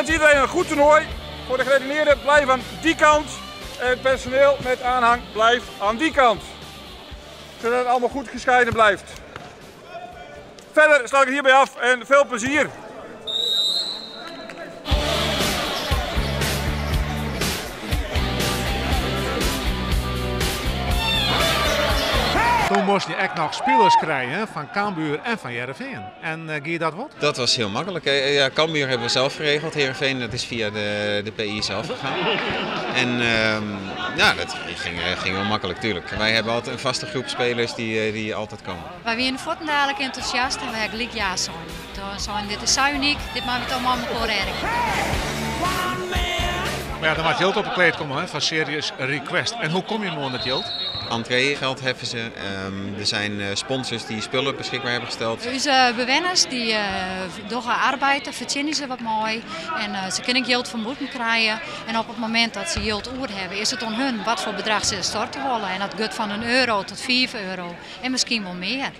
wens iedereen een goed toernooi. Voor de geredineerden blijf aan die kant. En het personeel met aanhang blijft aan die kant. Zodat het allemaal goed gescheiden blijft. Verder sluit ik hierbij af en veel plezier. Toen moest je echt nog spelers krijgen van Cambuur en van Heerenveen. En uh, dat wat? Dat was heel makkelijk. Ja, Cambuur hebben we zelf geregeld. Heerenveen dat is via de, de PI zelf gegaan. En ja, dat ging, ging wel makkelijk, tuurlijk. Wij hebben altijd een vaste groep spelers die, die altijd komen. Wij waren fuortendalik enthousiast en we hebben gelijk ja sein. Toen dit is zo uniek, dit maken we toch maar elkaar erg. Maar ja, dan moet jild op het kleed komen hè, van Serious Request. En hoe kom je aan dat jild? Entreegeld heffen ze. Er zijn sponsors die spullen beschikbaar hebben gesteld. Onze bewenners die dogge arbeid, verdienen ze wat mooi. En ze kunnen geld van moeten krijgen. En op het moment dat ze geld oer hebben, is het aan hun wat voor bedrag ze storten willen. En dat gaat van een euro tot 5 euro. En misschien wel meer.